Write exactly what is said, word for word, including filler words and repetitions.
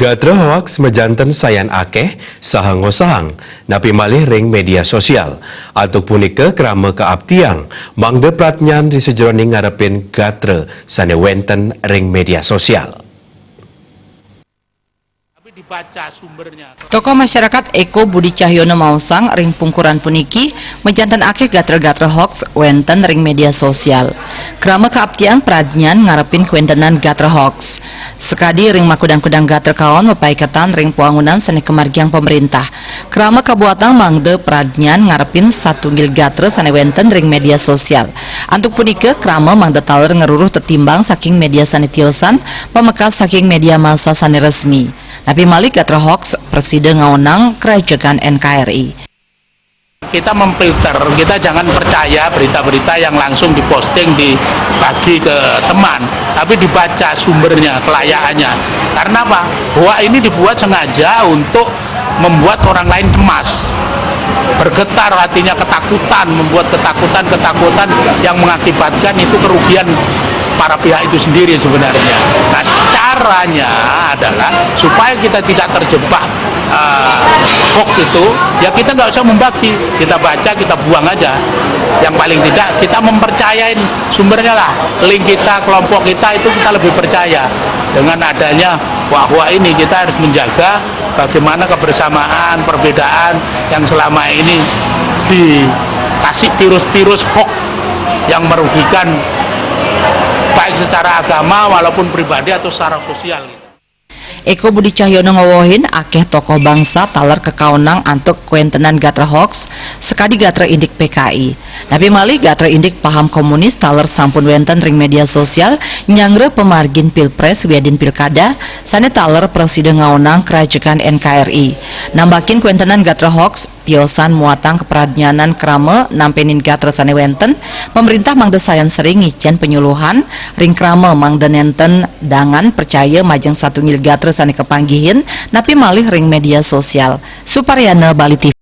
Gatra hoaks majanten sayan akeh saha ngosahang, napi malih ring media sosial. Antuk punika krama kaaptiang mangda pradnyan ri sajeroning ngarepin gatra sane wenten ring media sosial. Tokoh masyarakat Eko Budi Cahyono maosang ring pungkuran puniki, majanten akeh gatra-gatra hoaks wenten ring media sosial. Krama kaaptiang pradnyan ngarepin kawentenan gatra hoaks. Sakadi ring makudang-kudang gatra kaon mapaiketan ring pawangunan sane kamargiang pamerintah. Krama kabuatang mangda pradnyan ngarepin satunggil gatra sane wenten ring media sosial. Antuk punika, krama mangda taler ngruruh tetimbang saking media sane tiosan, pamekas saking media massa sane resmi. Napi malih gatra hoaks prasida ngaonang krajakan N K R I. Kita memfilter, kita jangan percaya berita-berita yang langsung diposting, dibagi ke teman, tapi dibaca sumbernya, kelayakannya. Karena apa? Hoaks ini dibuat sengaja untuk membuat orang lain cemas, bergetar hatinya, ketakutan, membuat ketakutan-ketakutan yang mengakibatkan itu kerugian para pihak itu sendiri sebenarnya. Nah, caranya adalah supaya kita tidak terjebak uh, hoax itu, ya kita nggak usah membagi, kita baca, kita buang aja. Yang paling tidak kita mempercayain sumbernya lah, link kita, kelompok kita itu kita lebih percaya. Dengan adanya hoaks-hoaks ini, kita harus menjaga bagaimana kebersamaan, perbedaan yang selama ini dikasih virus-virus hoax yang merugikan baik secara agama maupun pribadi atau secara sosial. Eko Budi Cahyono ngawehin, akeh tokoh bangsa taler kakaonang antuk kawentenan gatra hoaks, sakadi gatra indik P K I. Napi malih gatra indik paham komunis taler sampun wenten ring media sosial nyanggra pamargin pilpres wiadin pilkada sane taler prasida ngaonang krajakan N K R I. Nambakin kawentenan gatra hoaks, tiosan muatang kapradnyanan krama nampenin gatra sane wenten, pamerintah mangda sayan sering ngicen panyuluhan ring krama mangda nenten dangan percaya majeng satunggil gatra sane kapanggihin napi malih ring media sosial. Suparyana, Bali T V.